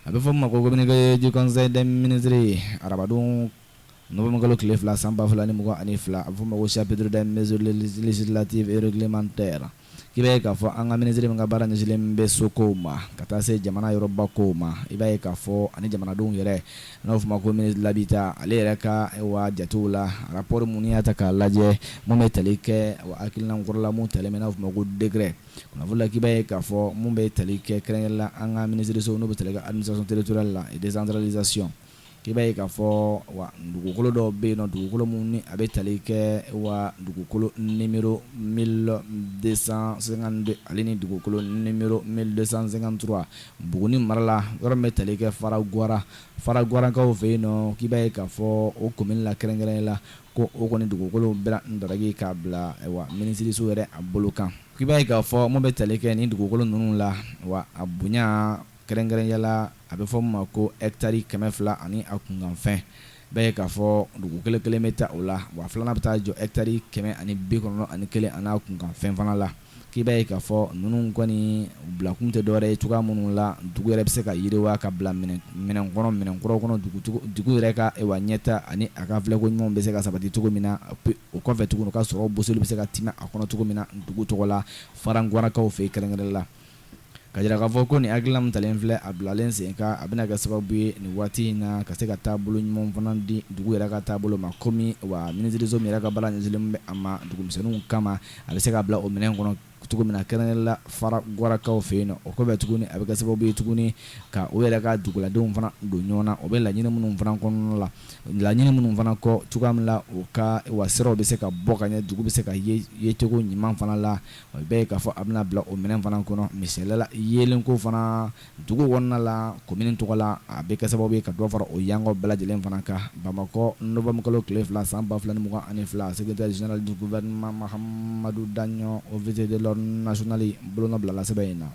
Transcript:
A bɛ fɔ min ma ko communiqué du conseil des ministres arabadon novembre kalo tile 2 san 2022, a bɛ fɔ o ma ko chapitre des mesures législatives et réglementaires. K'i b'a ye k'a fɔ an ka minisiri min ka baara ɲɛsinlen bɛ sokow ma ka taa se jamana yɔrɔba kow ma, i b'a ye k'a fɔ ani jamanadenw yɛrɛ, n'a bɛ fɔ o ma ko ministre de l'habitat, ale yɛrɛ ka wa jatew la, rapport mun y'a ta k'a lajɛ, mun bɛ tali kɛ hakilina kɔrɔla mun talen bɛ, n'a bɛ fɔ o ma ko décret kunnafoni la, k'i b'a ye k'a fɔ mun bɛ tali kɛ kɛrɛnkɛrɛn la an ka minisiriso n'o bɛ tali kɛ administration territoriale la et décentralisation, k'i b'a ye k'a fɔ wa dugukolo dɔw bɛ yen nɔ, dugukolo mun ni a bɛ tali kɛ wa dugukolo numéro 1252 ale ni dugukolo numéro 1253 Buguni mara la, yɔrɔ min bɛ tali kɛ Faragwara, Faragwarakaw fɛ yen nɔ, k'i b'a ye k'a fɔ o commune la kɛrɛnkɛrɛn la, ko o kɔni dugukolo bɛna daraki k'a bila wa minisiriso yɛrɛ a bolo kan. K'i b'a ye k'a fɔ mun bɛ tali kɛ nin dugukolo ninnu la, wa a bonya kɛrɛnkɛrɛnya la, a bɛ fɔ min ma ko hectare 200 ani a kunkanfɛn bɛɛ ye k'a fɔ dugu kelen kelen bɛ taa o la, wa filanan bɛ taa jɔ hectare 191 ani a kunkanfɛn fana la. K'i b'a ye k'a fɔ ninnu kɔni bilakun tɛ dɔwɛrɛ ye cogoya minnu la dugu yɛrɛ bɛ se ka yiriwa ka bila minɛn kɔnɔ, minɛn kɔrɔ kɔnɔ, dugu yɛrɛ ka wa ɲɛta ani a ka filɛko ɲumanw bɛ se ka sabati cogo min na. O kɔfɛ tuguni, u ka sɔrɔ bosoli bɛ se ka tɛmɛ a kɔnɔ cogo min na dugu tɔgɔ la Faragwarakaw fɛ kɛrɛnkɛrɛn la. Ka jira k'a fɔ ko nin hakilina min talen filɛ, a bilalen sen kan, a bɛna kɛ sababu ye nin waati in na ka se ka taabolo ɲuman fana di dugu yɛrɛ ka taabolo ma, komi wa minisiriso min yɛrɛ ka baara ɲɛsinlen bɛ a ma dugumisɛnninw kama, a bɛ se ka bila o minɛn kɔnɔ cogo min na kɛrɛnkɛrɛn la Faragwarakaw fɛ yen nɔ. O kɔfɛ tuguni, a bɛ kɛ sababu ye tuguni ka u yɛrɛ ka duguladenw fana don ɲɔgɔn na, o bɛ laɲini minnu fana kɔnɔna la, laɲini minnu fana kɔ cogoya min la u ka wa siraw bɛ se ka bɔ ka ɲɛ, dugu bɛ se ka yecogo ɲuman fana la. O bɛɛ ye k'a fɔ a bɛna bila o minɛn fana kɔnɔ. Misali la, yeelenko fana dugu kɔnɔna la, komini tɔgɔ la, a bɛ kɛ sababu ye ka dɔ fara o yankaw bɛɛ lajɛlen fana kan. Bamakɔ, novembre kalo tile 2 san 2022, secrétaire général du gouvernement Mahamadu Daɲɔ, officier de l'ordre national, bolonɔ bilala sɛbɛn in na.